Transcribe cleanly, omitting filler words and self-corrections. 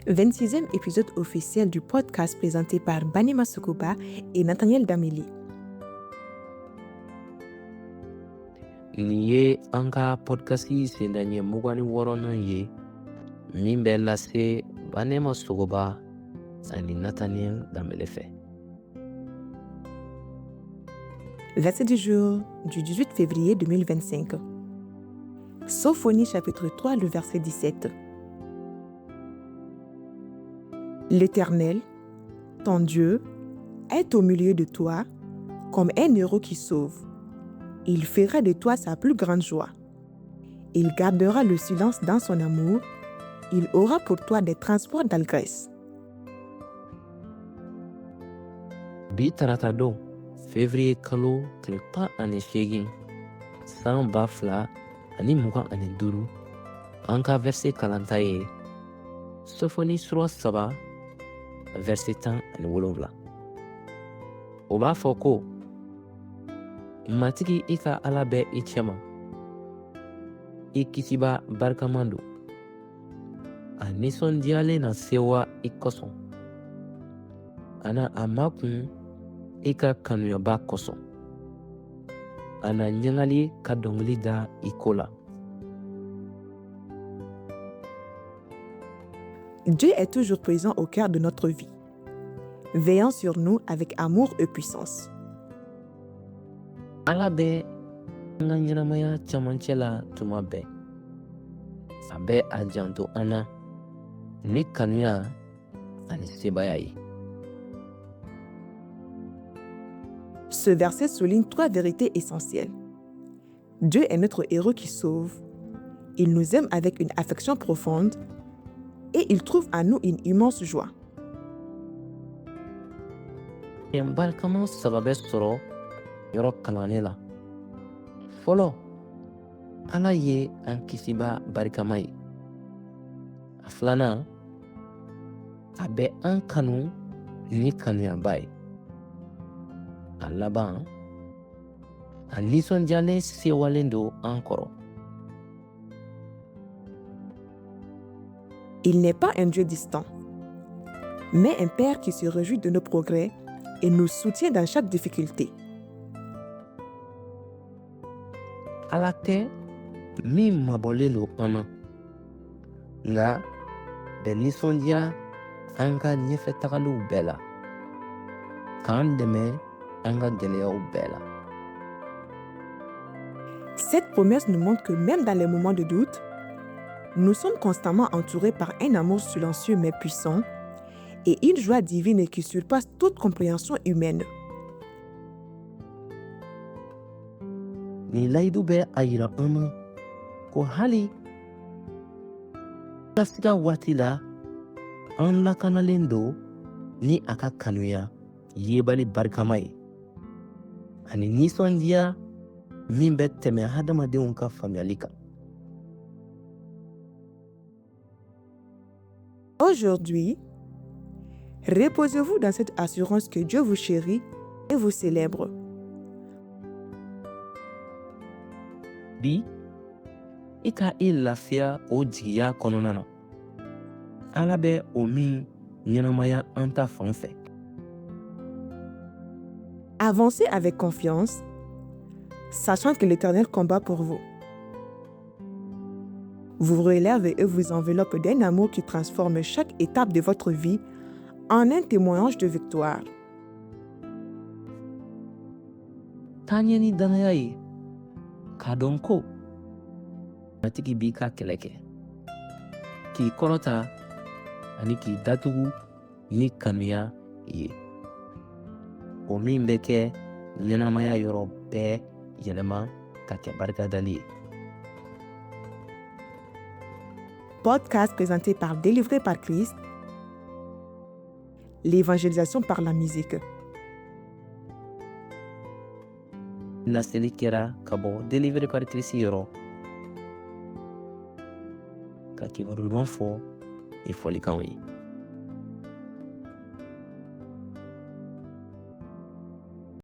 26e épisode officiel du podcast présenté par Banema Sogoba et Nathaniel Dembélé. Nin ye an ka podcast sendaɲɛ 26nan ye min bɛ lase Banema Sogoba ani Nathaniel Dembélé fɛ. Verset du jour du 18 février 2025. Sophonie chapitre 3, le verset 17. L'Éternel, ton Dieu, est au milieu de toi comme un héros qui sauve. Il fera de toi sa plus grande joie. Il gardera le silence dans son amour. Il aura pour toi des transports d'allégresse. Bi tarata don, février kalo tile 18, san 2025, an ka verset kalanta ye Sofoni sura 3, verset 17. O b'a fɔ ko, Matigi i ka Ala bɛ i cɛma, i kisiba barikama don. A nisɔndiyalen na sewa i kosɔn. A na a makun i ka kanuyaba kosɔn. A na ɲagali ka dɔnkili da i ko la. Dieu est toujours présent au cœur de notre vie, veillant sur nous avec amour et puissance. Ala bɛ an ka ɲɛnamaya cɛmancɛ la tuma bɛɛ. A bɛ a janto an na ni kanuya ani sebaaya ye. Ce verset souligne trois vérités essentielles. Dieu est notre héros qui sauve. Il nous aime avec une affection profonde et il trouve en nous une immense joie. Nin barikama saba bɛ sɔrɔ yɔrɔ kalannen la. Fɔlɔ, Ala ye an kisiba barikama ye. A filanan, a bɛ an kanu ni kanuyaba ye. A laban, a nisɔndiyalen sewalen don an kɔrɔ. Il n'est pas un Dieu distant, mais un Père qui se réjouit de nos progrès et nous soutient dans chaque difficulté. Ala tɛ min mabɔlen don an na, nka bɛ nisɔndiya an ka ɲɛfɛtagaliw bɛɛ la, k'an dɛmɛ an ka gɛlɛyaw bɛɛ la. Cette promesse nous montre que même dans les moments de doute, nous sommes constamment entourés par un amour silencieux mais puissant et une joie divine qui surpasse toute compréhension humaine. Nin layidu bɛ a yira an na ko hali ka siga waati la, an lakanalen don ni a ka kanuya yebali barikama ye ani nisɔndiya min bɛ tɛmɛ hadamadenw ka faamuyali kan. Aujourd'hui, reposez-vous dans cette assurance que Dieu vous chérit et vous célèbre. Bi, i ka i lafiya o jigiya kɔnɔna na. Ala bɛ o min ɲɛnamaya an ta fan fɛ. Avancez avec confiance, sachant que l'Éternel combat pour vous. Vous relève et vous enveloppe d'un amour qui transforme chaque étape de votre vie en un témoignage de victoire. Taa ɲɛ ni danaya ye k'a dɔn ko Matigi b'i ka kɛlɛ kɛ, k'i kɔrɔta ani k'i datugu ni kanuya ye, o min bɛ kɛ ɲɛnamaya yɔrɔ bɛɛ yɛlɛma ka kɛ barikadali ye. Podcast présenté par Délivré par Christ, l'évangélisation par la musique. Laseli kɛra ka bɔ Délivré par Christ yɔrɔ ka kibaru duman fɔ ni fɔlikanw ye.